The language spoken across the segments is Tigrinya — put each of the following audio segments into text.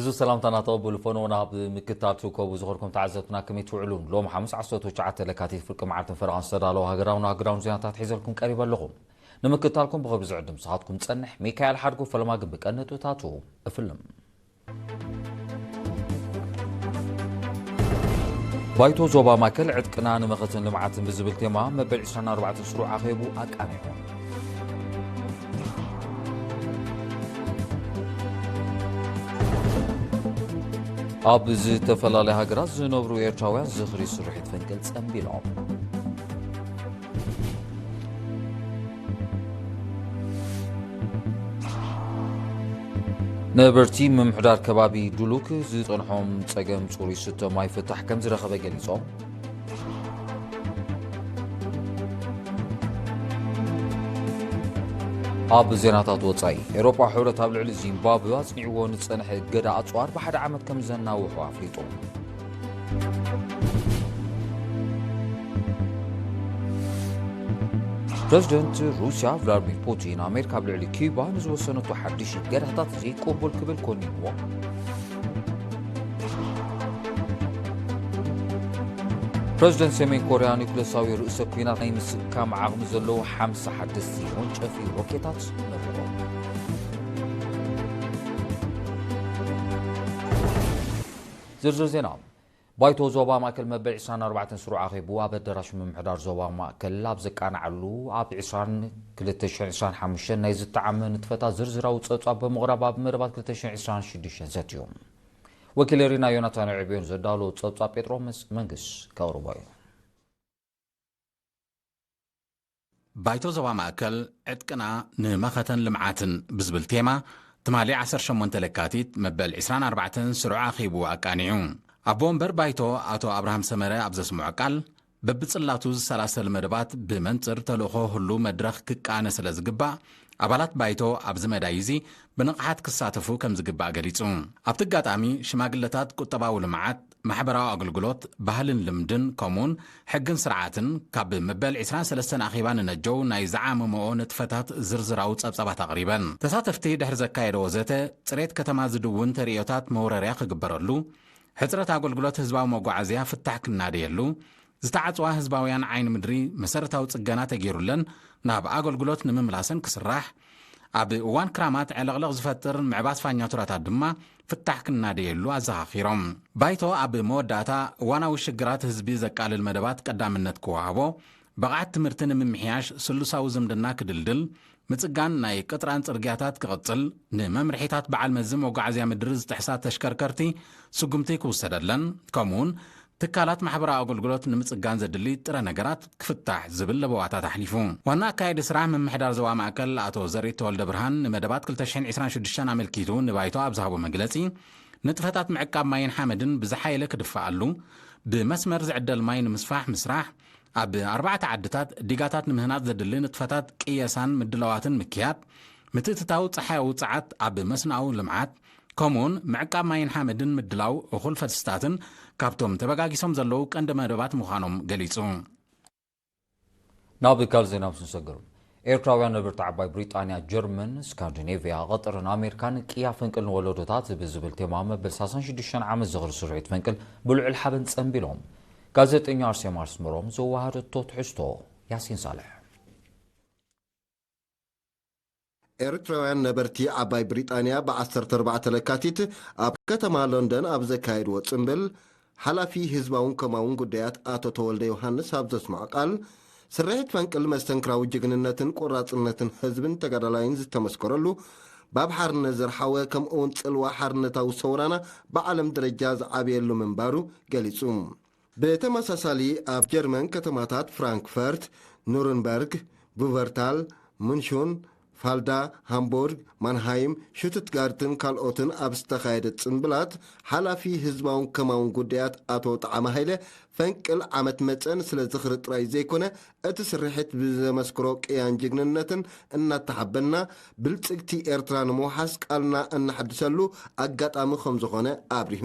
እዚ ሰላምታና ተቐበሉ። ፈነውና ኣብ ምክታል ትርከቡ ዝኸርኩም ተዓዘብትና ከመይ ትውዕሉ? ሎም ሓሙስ ዓሰርተ ትሽዓተ ለካቲት ፍርቂ መዓልትን ፈረቓን ዝተዳለወ ሃገራውን ኣህጉራውን ዜናታት ሒዘልኩም ቀሪበ ኣለኹ። ንምክታልኩም ብኽብሪ ዝዕድም ስኻትኩም ጸንሕ ሚካኤል ሓድጉ። ፈለማ ግን ብቀንጥታቱ እፍልም። ባይቶ ዞባ ማእከል ዕጥቅና ንመኸተን ልምዓትን ብዝብል ቴማ መበል ዕስራን ኣርባዕተን ስሩዕ ኣኼቡ ኣቃኒዑ። ኣብ ዝተፈላለያ ሃገራት ዝነብሩ ኤርትራውያን ዝኽሪ ስርሒት ፈንቅል ጸንቢሎም። ነበርቲ ምምሕዳር ከባቢ ዱሉክ ዝጸንሖም ጸገም ጽሩይ ስተ ማይ ፍታሕ ከም ዝረኸበ ገሊጾም። ኣብ ዜናታት ወጻኢ፣ ኤውሮጳ ሕብረት ኣብ ልዕሊ ዚምባብዌ ኣጽኒዕዎ ንጸንሐ እገዳ ኣጽዋር ብሓደ ዓመት ከም ዘናውሖ ኣፍሊጡ። ፕረዚደንት ሩስያ ቭላድሚር ፑቲን፣ ኣሜሪካ ኣብ ልዕሊ ኪዩባ ንዝወሰነቶ ሓድሽ እገዳታት ዘይቅቡል ክብል ኮኒንዎ። ፕረዚደንት ሰሜን ኮርያ ኒኩለሳዊ ርእሰ ኲናት ናይ ምስካም ዓቕሚ ዘለዎ ሓምሳ ሓደስቲ ወንጨፊ ሮኬታት መሪቖም። ዝርዝር ዜና። ባይቶ ዞባ ማእከል መበል ዕስራን ኣርባዕተን ስሩዕ ኣኼቡ ኣብ ኣዳራሽ ምምሕዳር ዞባ ማእከል ኣብ ዘቃንዓሉ፣ ኣብ ዕስራን ክልተ ሽሕን ዕስራን ሓሙሽተን ናይ ዝተዓመ ንጥፈታት ዝርዝራዊ ጸብጻብ ብምቕራብ ኣብ መደባት ክልተ ሽሕን ዕስራን ሽዱሽተን ዘትዩ። ወኪል ሪና ዮናታን ዕብዮን ዘዳሎ ጸብጻብ ጴጥሮስ መንግስ ከቕርቦ እዩ። ባይቶ ዞባ ማእከል ዕጥቅና ንመኸተን ልምዓትን ብዝብል ቴማ ትማሊ ዓሰርተ ሸሞንተ ለካቲት መበል ዕስራን ኣርባዕተን ስሩዕ ኣኺቡ ኣቃኒዑ። ኣቦ ወንበር ባይቶ ኣቶ ኣብርሃም ሰመረ ኣብ ዘስምዖ ቃል፣ በብጽላቱ ዝሰላሰል መደባት ብመንጽር ተልእኾ ህሉ መድረኽ ክቃነ ስለ ዝግባእ፣ ኣባላት ባይቶ ኣብዚ መዳይ እዚ ብንቕሓት ክሳተፉ ከም ዝግባእ ገሊጹ። ኣብቲ ኣጋጣሚ ሽማግለታት ቁጠባዊ ልምዓት፣ ማሕበራዊ ኣገልግሎት፣ ባህልን ልምድን፣ ከምኡውን ሕግን ስርዓትን ካብ መበል ዕስራን ሰለስተን ኣኼባ ንነጀው ናይ ዝዓመመኦ ንጥፈታት ዝርዝራዊ ጸብጻባት ኣቕሪበን። ተሳተፍቲ ድሕሪ ዘካየደዎ ዘተ፣ ጽሬት ከተማ ዝድውን ተርእዮታት መውረርያ ክግበረሉ፣ ሕጽረት ኣገልግሎት ህዝባዊ መጓዓዝያ ፍታሕ ክናደየሉ፣ ዝተዓጽዋ ህዝባውያን ዓይኒ ምድሪ መሰረታዊ ጽገና ተገይሩለን ናብ ኣገልግሎት ንምምላሰን ክስራሕ፣ ኣብ እዋን ክራማት ዕልቕልቕ ዝፈጥር ምዕባስ ፋኛቱራታት ድማ ፍታሕ ክናደየሉ ኣዘኻኺሮም። ባይቶ ኣብ መወዳእታ እዋናዊ ሽግራት ህዝቢ ዘቃልል መደባት ቀዳምነት ክወሃቦ፣ ብቕዓት ትምህርቲ ንምምሕያሽ ስሉሳዊ ዝምድና ክድልድል፣ ምጽጋን ናይ ቅጥራን ጽርግያታት ክቕጽል፣ ንመምርሒታት በዓል መዚ መጓዓዝያ ምድሪ ዝጥሕሳ ተሽከርከርቲ ስጉምቲ ክውሰደለን፣ ከምኡውን ትካላት ማሕበራዊ ኣገልግሎት ንምጽጋን ዘድሊ ጥረ ነገራት ክፍታሕ ዝብል ለበዋታት ኣሕሊፉ። ዋና ኣካያዲ ስራሕ ምምሕዳር ዞባ ማእከል ኣቶ ዘርኢት ተወልደ ብርሃን ንመደባት ክልተ ሽሕን ዕስራን ሽዱሽተን ኣመልኪቱ ንባይቶ ኣብ ዝሃቦ መግለጺ፣ ንጥፈታት ምዕቃብ ማይን ሓመድን ብዝሓየለ ክድፋኣሉ፣ ብመስመር ዝዕደል ማይ ንምስፋሕ ምስራሕ፣ ኣብ ኣርባዕተ ዓድታት ዲጋታት ንምህናጽ ዘድሊ ንጥፈታት ቅየሳን ምድላዋትን ምክያድ፣ ምትእትታው ጸሓያዊ ጸዓት ኣብ መስኖኣዊ ልምዓት፣ ከምኡውን ምዕቃብ ማይን ሓመድን ምድላው እኹል ፈስስታትን ካብቶም ተበጋጊሶም ዘለዉ ቀንዲ መደባት ምዃኖም ገሊጹ። ናብ ካልእ ዜና ምስ ንሰግር፣ ኤርትራውያን ነበርቲ ዓባይ ብሪጣንያ፣ ጀርመን፣ ስካንዲኔቭያ፣ ቐጠርን ኣሜሪካን ቅያ ፈንቅል ንወለዶታት ብዝብል ቴማ መበል ሰላሳን ሽዱሽተን ዓመት ዝኽሪ ስርሒት ፈንቅል ብልዑል ሓበን ጸንቢሎም። ጋዜጠኛ ኣርሴማ ኣስመሮም ዘወሃደቶ ትሕዝቶ። ያሲን ሳልሕ። ኤርትራውያን ነበርቲ ዓባይ ብሪጣንያ ብ ዓሰርተ ኣርባዕተ ለካቲት ኣብ ከተማ ሎንደን ኣብ ዘካየድዎ ጽምብል፣ ሓላፊ ህዝባውን ከማውን ጉዳያት ኣቶ ተወልደ ዮሃንስ ኣብ ዘስምዖ ቃል፣ ስርሒት ፈንቅል መስተንክራዊ ጅግንነትን ቆራጽነትን ህዝብን ተጋዳላይን ዝተመስከረሉ፣ ባብ ሓርነት ዘርሓወ ከምኡውን ጽልዋ ሓርነታዊ ሰውራና ብዓለም ደረጃ ዝዓበየሉ ምንባሩ ገሊጹ። ብተመሳሳሊ ኣብ ጀርመን ከተማታት ፍራንክፈርት፣ ኑርንበርግ፣ ቡቨርታል፣ ሙንሹን፣ ፋልዳ፣ ሃምቡርግ፣ ማንሃይም፣ ሹቱትጋርትን ካልኦትን ኣብ ዝተኻየደ ጽምብላት፣ ሓላፊ ህዝባውን ከማውን ጉዳያት ኣቶ ጠዓመ ሃይለ፣ ፈንቅል ዓመት መጸን ስለ ዝኽሪ ጥራይ ዘይኮነ፣ እቲ ስርሒት ብዘመስክሮ ቅያን ጅግንነትን እናተሓበንና፣ ብልጽግቲ ኤርትራ ንምውሓስ ቃልና እነሐድሰሉ ኣጋጣሚ ከም ዝኾነ ኣብሪሁ።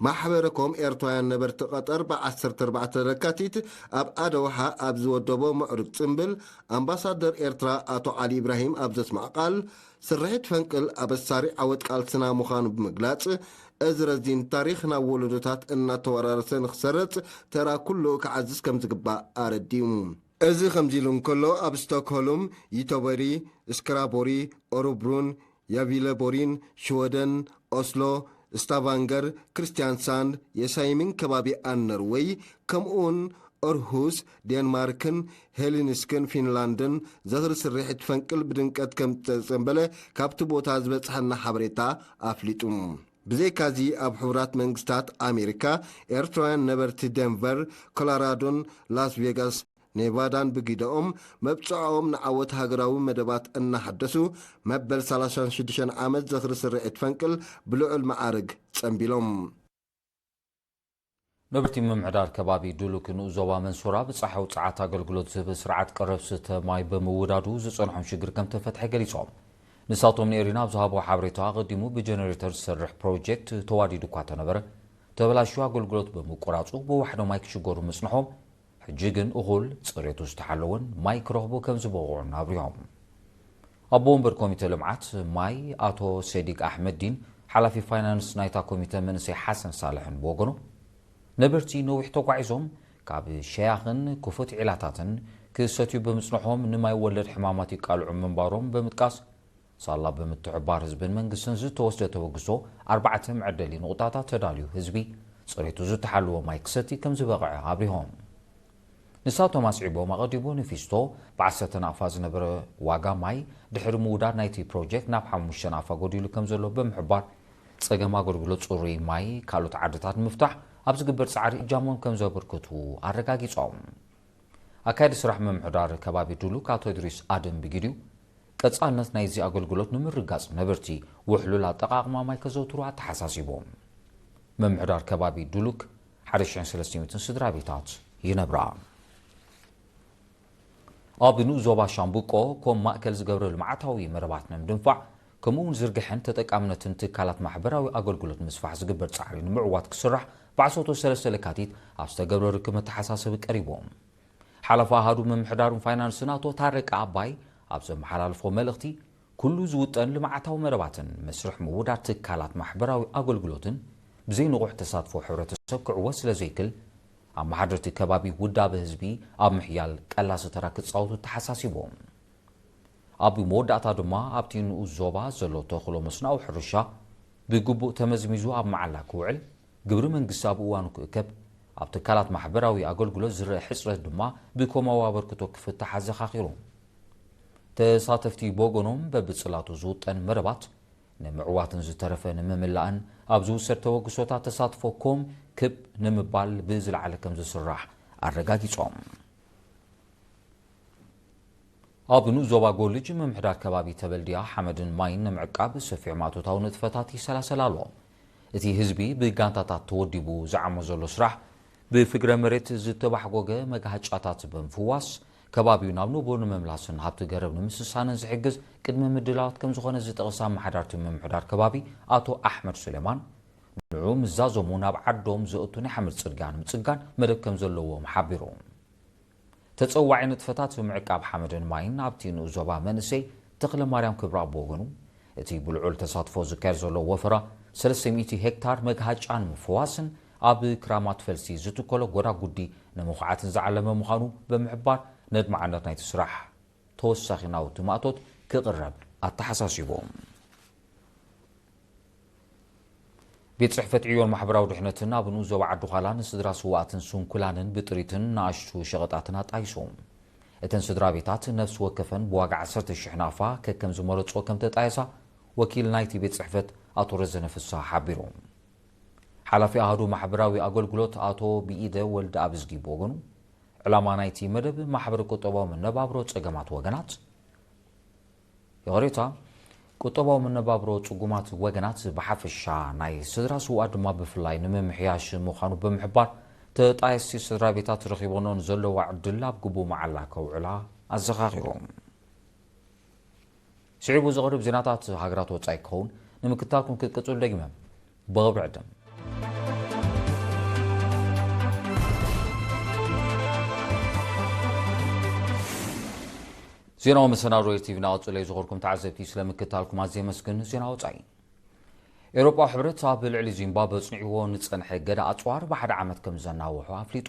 ማሕበረ ኮም ኤርትራውያን ነበርቲ ቀጠር ብ ዓሰርተ ኣርባዕተ ለካቲት ኣብ ኣደውሓ ኣብ ዝወደቦ ምዕሩግ ጽምብል፣ ኣምባሳደር ኤርትራ ኣቶ ዓሊ ኢብራሂም ኣብ ዘስምዖ ቃል፣ ስርሒት ፈንቅል ኣበሳሪ ዓወት ቃልስና ምዃኑ ብምግላጽ፣ እዚ ረዚን ታሪኽ ናብ ወለዶታት እናተወራረሰ ንኽሰርጽ ተራ ኩሉ ክዓዝዝ ከም ዝግባእ ኣረዲኡ። እዚ ከምዚ ኢሉ እንከሎ፣ ኣብ ስቶክሆልም፣ ዩተበሪ፣ ስክራቦሪ፣ ኦረብሩን፣ ያቪለቦሪን፣ ሽወደን፣ ኦስሎ፣ ስታቫንገር፣ ክሪስቲያንሳንድ፣ የሳይምን ከባቢኣን፣ ኖርወይ፣ ከምኡውን ኦርሁስ፣ ዴንማርክን ሄልሲንክን፣ ፊንላንድን፣ ዝኽሪ ስርሒት ፈንቅል ብድምቀት ከም ዝተጸንበለ ካብቲ ቦታ ዝበጽሐና ሓበሬታ ኣፍሊጡ። ብዘይካዚ፣ ኣብ ሕቡራት መንግስታት ኣሜሪካ፣ ኤርትራውያን ነበርቲ ደንቨር፣ ኮሎራዶን ላስ ቬጋስ ኔቫዳን ብግደኦም፣ መብጽዓኦም ንዓወት ሃገራዊ መደባት እናሓደሱ፣ መበል ሰላሳን ሽዱሽተን ዓመት ዝኽሪ ስርዒት ፈንቅል ብልዑል መዓርግ ጸንቢሎም። ነበርቲ ምምሕዳር ከባቢ ዱሉክ ንኡስ ዞባ መንሱራ ብጻሕያዊ ጸዓት ኣገልግሎት ዝህብ ስርዓት ቀረብ ስተ ማይ ብምውዳዱ ዝጸንሖም ሽግር ከም ተፈትሐ ገሊጾም። ንሳቶም ንኤሪና ኣብ ዝሃብዎ ሓበሬታ፣ ኣቐዲሙ ብጀነሬተር ዝሰርሕ ፕሮጀክት ተዋዲዱ እኳ ተነበረ፣ ተበላሽዩ ኣገልግሎት ብምቁራጹ ብዋሕዶ ማይ ክሽገሩ ምጽንሖም፣ ሕጂ ግን እኹል ጽሬቱ ዝተሓለወን ማይ ክረኽቡ ከም ዝበቕዑን ኣብሪሆም። ኣቦ ወንበር ኮሚተ ልምዓት ማይ ኣቶ ሰዲግ ኣሕመድዲን ሓላፊ ፋይናንስ ናይታ ኮሚተ መንእሰይ ሓሰን ሳልሕን ብወገኖም፣ ነበርቲ ነዊሕ ተጓዒዞም ካብ ሸያኽን ክፉት ዒላታትን ክሰትዩ ብምጽንሖም ንማይ ወለድ ሕማማት ይቃልዑ ምንባሮም ብምጥቃስ፣ ሳላ ብምትሕብባር ህዝብን መንግስትን ዝተወስደ ተበግሶ ኣርባዕተ መዐደሊ ንቑጣታት ተዳልዩ ህዝቢ ጽሬቱ ዝተሓለወ ማይ ክሰቲ ከም ዝበቕዐ ኣብሪሆም። ንሳቶም ኣስዒቦም፣ ኣቐዲሙ ንፊስቶ ብዓሰርተ ናቕፋ ዝነበረ ዋጋ ማይ ድሕሪ ምውዳድ ናይቲ ፕሮጀክት ናብ ሓሙሽተ ናቕፋ ጎዲሉ ከም ዘሎ ብምሕባር፣ ጸገም ኣገልግሎት ጽሩይ ማይ ካልኦት ዓድታት ንምፍታሕ ኣብ ዝግበር ጻዕሪ እጃሞም ከም ዘበርክቱ ኣረጋጊጾም። ኣካያዲ ስራሕ ምምሕዳር ከባቢ ዱሉክ ኣቶ እድሪስ ኣደም ብጊዲኡ፣ ቀጻልነት ናይዚ ኣገልግሎት ንምርጋጽ ነበርቲ ውሕሉል ኣጠቓቕማ ማይ ከዘውትሩ ኣተሓሳሲቦም። ምምሕዳር ከባቢ ዱሉክ ሓደ ሽሕን ሰለስተ ሚእትን ስድራ ቤታት ይነብራ። ኣብ ንኡስ ዞባ ሻምብቆ ኮም ማእከል ዝገብረ ልምዓታዊ መደባት ንምድንፋዕ፣ ከምኡውን ዝርግሐን ተጠቃምነትን ትካላት ማሕበራዊ ኣገልግሎት ምስፋሕ ዝግበር ጻዕሪ ንምዕዋት ክስራሕ ብዓሰርተ ሰለስተ ለካቲት ኣብ ዝተገብረ ርክብ መተሓሳሰቢ ቀሪቦም። ሓላፊ ኣሃዱ ምምሕዳርን ፋይናንስን ኣቶ ታረቀ ኣባይ ኣብ ዘመሓላለፎ መልእኽቲ፣ ኩሉ ዝውጠን ልምዓታዊ መደባትን መስርሕ ምውዳድ ትካላት ማሕበራዊ ኣገልግሎትን ብዘይንቑሕ ተሳትፎ ሕብረተሰብ ክዕወት ስለ ዘይክል፣ ኣመሓደርቲ ከባቢ ውዳበ ህዝቢ ኣብ ምሕያል ቀላሲ ተራ ክጻወቱ ተሓሳሲቦም። ኣብ መወዳእታ ድማ ኣብቲ ንኡስ ዞባ ዘሎ ተኽሎ መስኖኣዊ ሕርሻ ብግቡእ ተመዝሚዙ ኣብ መዓላ ክውዕል፣ ግብሪ መንግስቲ ኣብ እዋኑ ክእከብ፣ ኣብ ትካላት ማሕበራዊ ኣገልግሎት ዝረአ ሕጽረት ድማ ብኮማዊ ኣበርክቶ ክፍታሕ ኣዘኻኺሮም። ተሳተፍቲ ብወገኖም በብጽላቱ ዝውጠን መደባት ንምዕዋትን ዝተረፈ ንምምላእን ኣብ ዝውሰድ ተበግሶታት ተሳትፎ ኮም ክብ ንምባል ብዝለዓለ ከም ዝስራሕ ኣረጋጊጾም። ኣብ ንኡስ ዞባ ጎልጅ ምምሕዳር ከባቢ ተበልድያ ሓመድን ማይን ንምዕቃብ ሰፊሕ ማእቶታዊ ንጥፈታት ይሰላሰል ኣሎ። እቲ ህዝቢ ብጋንታታት ተወዲቡ ዝዓሞ ዘሎ ስራሕ ብፍግረ መሬት ዝተባሕጎገ መጋሃጫታት ብምፍዋስ ከባቢኡ ናብ ንቡር ንምምላስን ሃብቲ ገረብ ንምስሳንን ዝሕግዝ ቅድመ ምድላዋት ከም ዝኾነ ዝጠቕስ ኣመሓዳርቲ ምምሕዳር ከባቢ ኣቶ ኣሕመድ ሱሌማን፣ ንዑ ምዛዞሙ ናብ ዓዶም ዘእቱ ናይ ሓመድ ጽርግያ ንምጽጋን መደብ ከም ዘለዎም ሓቢሩ። ተጸዋዒ ንጥፈታት ምዕቃብ ሓመድን ማይን ኣብቲ ንኡስ ዞባ መንእሰይ ተኽለ ማርያም ክብረኣብ ብወገኑ፣ እቲ ብልዑል ተሳትፎ ዝካየድ ዘሎ ወፈራ ሰለስተ ሚእቲ ሄክታር መግሃጫ ንምፍዋስን ኣብ ክራማት ፈልሲ ዝትከሎ ጎዳጉዲ ንምኹዓትን ዝዓለመ ምዃኑ ብምሕባር፣ ነድማዕነት ናይቲ ስራሕ ተወሳኺ ናውቲ ማእቶት ክቕረብ ኣተሓሳሲቡ። ቤት ጽሕፈት ዕዮን ማሕበራዊ ድሕነትን ኣብ ንኡስ ዞባ ዓዲ ዃላ ንስድራ ስውኣትን ስንኩላንን ብጥሪትን ንኣሽቱ ሸቐጣትን ኣጣይሱ። እተን ስድራ ቤታት ነፍሲ ወከፈን ብዋጋ ዓሰርተ ሽሕ ናቕፋ ከከም ዝመረጽኦ ከም ተጣየሳ ወኪል ናይቲ ቤት ጽሕፈት ኣቶ ረዘነ ፍስሃ ሓቢሩ። ሓላፊ ኣሃዱ ማሕበራዊ ኣገልግሎት ኣቶ ብኢደ ወልደ ኣብዝጊ ብወገኑ፣ ዕላማ ናይቲ መደብ ማሕበረ ቁጠባዊ መነባብሮ ጸገማት ወገናት፣ ይቕሬታ፣ ቁጠባዊ መነባብሮ ጽጉማት ወገናት ብሓፈሻ ናይ ስድራ ስውኣት ድማ ብፍላይ ንምምሕያሽ ምዃኑ ብምሕባር፣ ተጣየስቲ ስድራ ቤታት ረኺበንኦ ንዘለዋ ዕድል ኣብ ግቡእ መዓላ ከውዕላ ኣዘኻኺሮም። ስዒቡ ዝቐርብ ዜናታት ሃገራት ወጻኢ ክኸውን ንምክታልኩም ክትቅጽሉ ደጊመ ብኽብሪ ዕድም። ዜናዊ መሰናዶ ኤር ቲቪ እናቐጸለ እዩ። ዝኸበርኩም ተዓዘብቲ፣ ስለ ምክታልኩም ኣዝየ የመስግን። ዜና ወጻኢ። ኤውሮጳዊ ሕብረት ኣብ ልዕሊ ዚምባብወ ኣጽኒዕዎ ንጸንሐ እገዳ ኣጽዋር ብሓደ ዓመት ከም ዘናውሖ ኣፍሊጡ።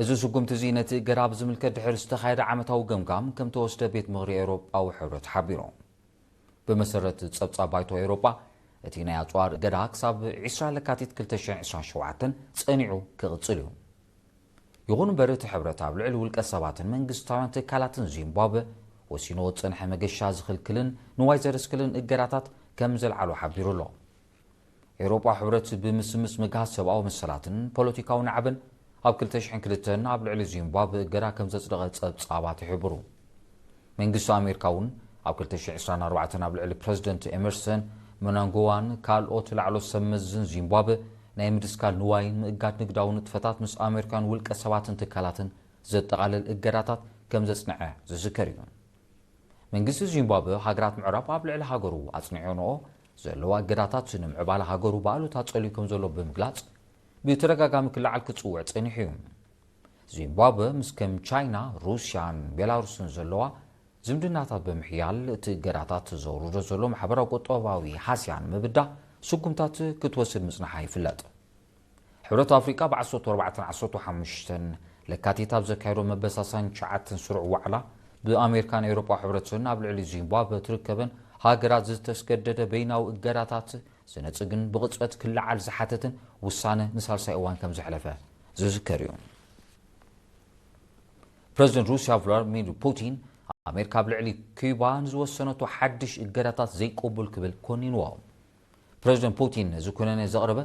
እዚ ስጉምቲ እዚ ነቲ እገዳ ብዝምልከት ድሕሪ ዝተኻየደ ዓመታዊ ገምጋም ከም ተወስደ ቤት ምኽሪ ኤውሮጳዊ ሕብረት ሓቢሩ። ብመሰረት ጸብጻብ ባይቶ ኤውሮጳ፣ እቲ ናይ ኣጽዋር እገዳ ክሳብ ዕስራ ለካቲት ክልተ ሽሕን ዕስራን ሸውዓተን ጸኒዑ ክቕጽል እዩ። ይኹን እምበር፣ እቲ ሕብረት ኣብ ልዕሊ ውልቀ ሰባትን መንግስታውያን ትካላትን ዚምባብወ ወሲንዎ ዝጸንሐ መገሻ ዝኽልክልን ንዋይ ዘረስክልን እገዳታት ከም ዘልዓሉ ሓቢሩ ኣሎ። ኤውሮጳ ሕብረት ብምስምስ ምግሃስ ሰብኣዊ መሰላትን ፖለቲካዊ ናዕብን ኣብ ክልተ ሽሕን ክልተን ኣብ ልዕሊ ዚምባብወ እገዳ ከም ዘጽደቐ ጸብጻባት ይሕብሩ። መንግስቲ ኣሜሪካ እውን ኣብ ክልተ ሽሕን ዕስራን ኣርባዕተን ኣብ ልዕሊ ፕረዚደንት ኤመርሰን ምናንጎዋን ካልኦት ላዕሎት ሰብ መዝን ዚምባብወ ናይ ምድስካል ንዋይን ምእጋድ ንግዳዊ ንጥፈታት ምስ ኣሜሪካን ውልቀ ሰባትን ትካላትን ዘጠቓልል እገዳታት ከም ዘጽንዐ ዝዝከር እዩ። መንግስቲ ዚምባብወ ሃገራት ምዕራብ ኣብ ልዕሊ ሃገሩ ኣጽኒዐንኦ ዘለዋ እገዳታት ንምዕባለ ሃገሩ ብኣሉታ ጸልዩ ከም ዘሎ ብምግላጽ፣ ብተደጋጋሚ ክለዓል ክጽውዕ ጸኒሑ እዩ። ዚምባብወ ምስ ከም ቻይና፣ ሩስያን ቤላሩስን ዘለዋ ዝምድናታት ብምሕያል፣ እቲ እገዳታት ዘውርዶ ዘሎ ማሕበራዊ ቁጠባዊ ሃስያ ንምብዳህ ስጉምታት ክትወስድ ምጽንሓ ይፍለጥ። ሕብረት ኣፍሪቃ ብ ዓሰርተ ኣርባዕተን ዓሰርተ ሓሙሽተን ለካቲት ኣብ ዘካየዶ መበሳሳን ትሽዓተን ስሩዕ ዋዕላ፣ ብኣሜሪካን ኤውሮጳ ሕብረትን ኣብ ልዕሊ ዚምባብወ ትርከበን ሃገራት ዝተስገደደ በይናዊ እገዳታት ዝነጽግን ብቕጽበት ክለዓል ዝሓተትን ውሳነ ንሳልሳይ እዋን ከም ዘሕለፈ ዝዝከር እዩ። ፕረዚደንት ሩስያ ቭላድሚር ፑቲን፣ ኣሜሪካ ኣብ ልዕሊ ኪዩባ ንዝወሰነቶ ሓድሽ እገዳታት ዘይቅቡል ክብል ኮኒንዎ። ፕረዚደንት ፑቲን ነዚ ኩነኔ ዘቕረበ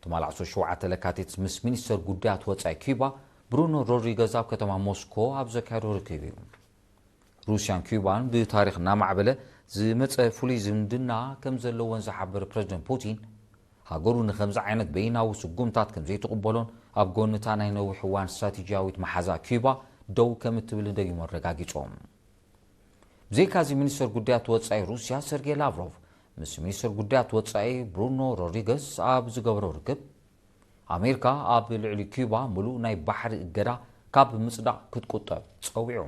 ትማሊ ዓሰርተ ሸውዓተ ለካቲት ምስ ሚኒስተር ጉዳያት ወጻኢ ኪዩባ ብሩኖ ሮድሪገዝ ኣብ ከተማ ሞስኮ ኣብ ዘካየዶ ርክብ እዩ። ሩስያን ኪዩባን ብታሪኽ እናማዕበለ ዝመጸ ፍሉይ ዝምድና ከም ዘለወን ዝሓበረ ፕረዚደንት ፑቲን፣ ሃገሩ ንኸምዚ ዓይነት በይናዊ ስጉምታት ከም ዘይትቕበሎን ኣብ ጎኒ እታ ናይ ነዊሕ እዋን ስትራቴጂያዊት መሓዛ ኪዩባ ደው ከም እትብልን ደጊሙ ኣረጋጊጾም። ብዘይካዚ፣ ሚኒስተር ጉዳያት ወጻኢ ሩስያ ሰርጌይ ላቭሮቭ ምስ ሚኒስተር ጉዳያት ወጻኢ ብሩኖ ሮድሪገዝ ኣብ ዝገበሮ ርክብ፣ ኣሜሪካ ኣብ ልዕሊ ኪዩባ ምሉእ ናይ ባሕሪ እገዳ ካብ ምጽዳቕ ክትቁጠብ ጸዊዑ።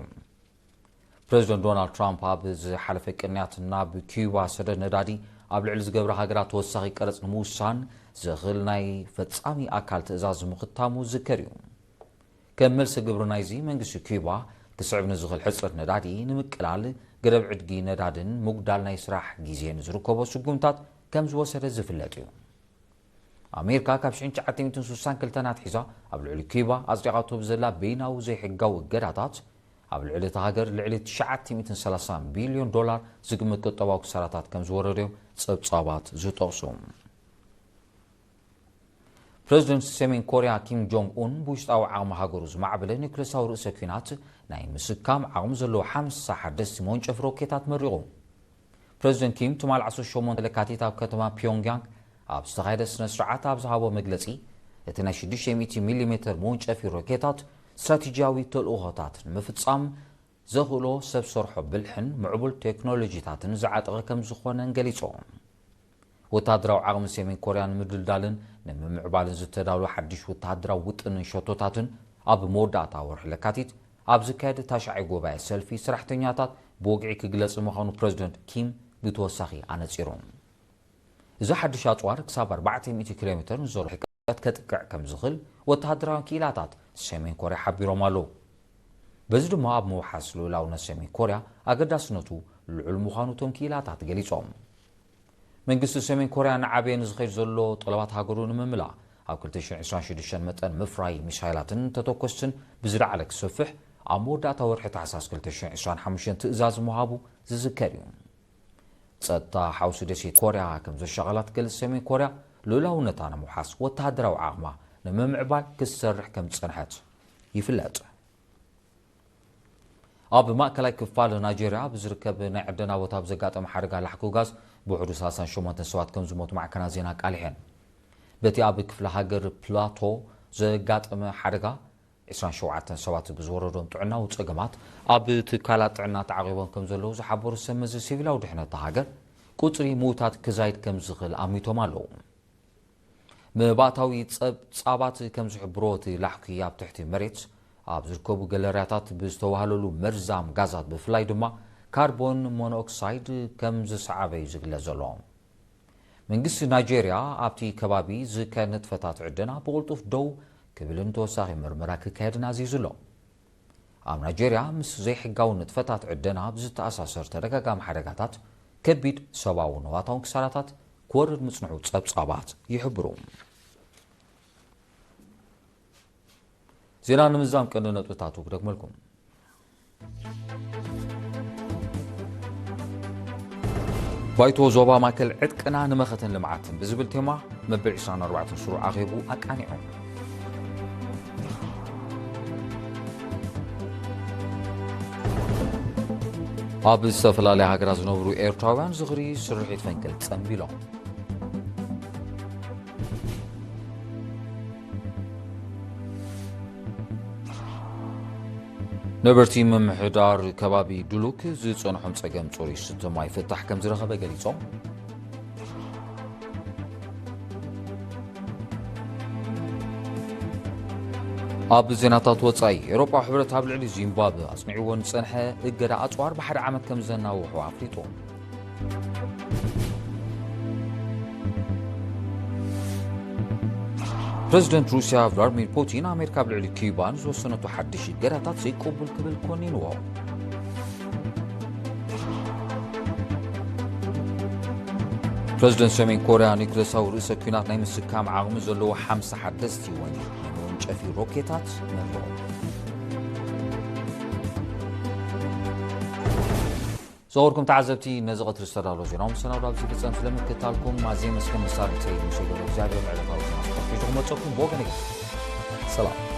ፕረዚደንት ዶናልድ ትራምፕ ኣብ ዝሓለፈ ቅንያት ናብ ኪዩባ ሰደድ ነዳዲ ኣብ ልዕሊ ዝገብራ ሃገራት ተወሳኺ ቀረጽ ንምውሳን ዘኽእል ናይ ፈጻሚ ኣካል ትእዛዝ ምኽታሙ ዝዝከር እዩ። ከም መልሲ ግብሪ ናይዚ፣ መንግስቲ ኪዩባ ክስዕብ ንዝኽእል ሕጽረት ነዳዲ ንምቅላል፣ ገደብ ዕድጊ ነዳድን ምጉዳል ናይ ስራሕ ግዜን ዝርከቦ ስጉምታት ከም ዝወሰደ ዝፍለጥ እዩ። ኣሜሪካ ካብ ሽሕን ትሽዓተ ሚእትን ስሳን ክልተን ኣትሒዛ ኣብ ልዕሊ ኪዩባ ኣጽዲቓቶ ብዘላ በይናዊ ዘይሕጋዊ እገዳታት፣ ኣብ ልዕሊ እታ ሃገር ልዕሊ ትሽዓተ ሚእትን ሰላሳን ቢልዮን ዶላር ዝግመት ቁጠባዊ ክሳራታት ከም ዝወረደዮም ጸብጻባት ዝጠቕሱ። ፕረዚደንት ሰሜን ኮርያ ኪም ጆንግ ኡን፣ ብውሽጣዊ ዓቕሚ ሃገሩ ዝማዕበለ ኒውክለሳዊ ርእሰ ኲናት ናይ ምስካም ዓቕሚ ዘለዎ ሓምሳ ሓደስቲ መወንጨፊ ሮኬታት መሪቑ። ፕረዚደንት ኪም ትማል ዓሰርተ ሸሞንተ ለካቲት ኣብ ከተማ ፒዮንግያንግ ኣብ ዝተኻየደ ስነ ስርዓት ኣብ ዝሃቦ መግለጺ፣ እቲ ናይ ሽዱሽተ ሚእቲ ሚሊ ሜተር መወንጨፊ ሮኬታት ስትራቴጂያዊ ተልእኾታት ንምፍጻም ዘኽእሎ ሰብ ሰርሖ ብልሕን ምዕቡል ቴክኖሎጂታትን ዝዓጠቐ ከም ዝኾነን ገሊጾም። ወተሃደራዊ ዓቕሚ ሰሜን ኮርያ ንምድልዳልን ንምምዕባልን ዝተዳለወ ሓድሽ ወተሃደራዊ ውጥንን ሸቶታትን ኣብ መወዳእታ ወርሒ ለካቲት ኣብ ዝካየድ ታሽዓይ ጉባኤ ሰልፊ ሰራሕተኛታት ብወግዒ ክግለጽ ምዃኑ ፕረዚደንት ኪም ብተወሳኺ ኣነጺሩ። እዚ ሓድሽ ኣጽዋር ክሳብ ኣርባዕተ ሚእቲ ኪሎ ሜተር ንዘሎ ርሕቀት ከጥቅዕ ከም ዝኽእል ወተሃደራዊ ክኢላታት ሰሜን ኮርያ ሓቢሮም ኣለዉ። በዚ ድማ ኣብ ምውሓስ ልኡላውነት ሰሜን ኮርያ ኣገዳስነቱ ልዑል ምዃኑ እቶም ክኢላታት ገሊጾም። መንግስቲ ሰሜን ኮርያ ንዓበየ ንዝኸይድ ዘሎ ጠለባት ሃገሩ ንምምላእ፣ ኣብ ክልተ ሽሕን ዕስራን ሽዱሽተን መጠን ምፍራይ ሚሳይላትን ተተኮስትን ብዝለዓለ ክሰፍሕ ኣብ መወዳእታ ወርሒ ታሕሳስ ክልተ ሽሕን ዕስራን ሓሙሽተን ትእዛዝ ምሃቡ ዝዝከር እዩ። ጸጥታ ሓውሲ ደሴት ኮርያ ከም ዘሻቐላ ትገልጽ ሰሜን ኮርያ፣ ልኡላውነታ ንምውሓስ ወተሃደራዊ ዓቕማ ንምምዕባል ክትሰርሕ ከም ዝጸንሐት ይፍለጥ። ኣብ ማእከላይ ክፋል ናይጀርያ ኣብ ዝርከብ ናይ ዕደና ቦታ ብዘጋጠመ ሓደጋ ላሕኪ ጋዝ ብውሕዱ ሰላሳን ሸሞንተን ሰባት ከም ዝሞቱ ማዕከናት ዜና ኣቃሊሐን። በቲ ኣብ ክፍለ ሃገር ፕላቶ ዘጋጠመ ሓደጋ፣ ዕስራን ሸውዓተን ሰባት ብዝወረዶም ጥዕናዊ ጸገማት ኣብ ትካላት ጥዕና ተዓቒቦም ከም ዘለዉ ዝሓበሩ ሰብ መዚ ሲቪላዊ ድሕነት እታ ሃገር፣ ቁጽሪ ምዉታት ክዛይድ ከም ዝኽእል ኣሚቶም ኣለዉ። መባእታዊ ጸብጻባት ከም ዝሕብሮ፣ እቲ ላሕኪ ኣብ ትሕቲ መሬት ኣብ ዝርከቡ ገለርያታት ብዝተዋህለሉ መርዛም ጋዛት፣ ብፍላይ ድማ ካርቦን ሞኖኦክሳይድ ከም ዝሰዓበ እዩ ዝግለጽ ዘሎ። መንግስቲ ናይጄርያ ኣብቲ ከባቢ ዝካየድ ንጥፈታት ዕደና ብቕልጡፍ ደው ክብልን ተወሳኺ ምርመራ ክካየድን ኣዚዙ ኣሎ። ኣብ ናይጄርያ ምስ ዘይሕጋዊ ንጥፈታት ዕደና ብዝተኣሳሰር ተደጋጋሚ ሓደጋታት ከቢድ ሰብኣውን ንዋታውን ክሳራታት ክወርድ ምጽንሑ ጸብጻባት ይሕብሩ። ዜና ንምዝዛም ቀንዲ ነጥብታቱ ክደግመልኩም። ባይቶ ዞባ ማእከል ዕጥቅና ንመኸተን ልምዓትን ብዝብል ቴማ መበል ዕስራን ኣርባዕተን ስሩዕ ኣኼቡ ኣቃኒዑ። ኣብ ዝተፈላለያ ሃገራት ዝነብሩ ኤርትራውያን ዝኽሪ ስርሒት ፈንቅል ጸንቢሎም። ነበርቲ ምምሕዳር ከባቢ ዱሉክ ዝጸንሖም ጸገም ጽሩይ ዝስተ ማይ ፍታሕ ከም ዝረኸበ ገሊጾም። ኣብ ዜናታት ወጻኢ፣ ኤውሮጳዊ ሕብረት ኣብ ልዕሊ ዚምባብወ ኣጽኒዕዎ ዝጸንሐ እገዳ ኣጽዋር ብሓደ ዓመት ከም ዘናውሖ ኣፍሊጡ። ፕረዚደንት ሩስያ ቭላድሚር ፑቲን፣ ኣሜሪካ ኣብ ልዕሊ ኪዩባ ንዝወሰነቶ ሓድሽ እገዳታት ዘይቅቡል ክብል ኮኒንዎ። ፕረዚደንት ሰሜን ኮርያ ኒኩለሳዊ ርእሰ ኲናት ናይ ምስካም ዓቕሚ ዘለዎ ሓምሳ ሓደስቲ ወንጀል ናይ መወንጨፊ ሮኬታት መርምሩ። ዝኸበርኩም ተዓዘብቲ፣ ነዚ ቀትሪ ዝተዳለወ ዜናዊ መሰናዶ ኣብዚ ፍጸም። ስለምክትታልኩም ኣዝየ መስገን። መሳርሕተይ ሙሴ ገብረ እግዚኣብሔር ዕለታዊ ዜና ስፖርት ሒዙ ክመጸኩም ብወገነይ ሰላም።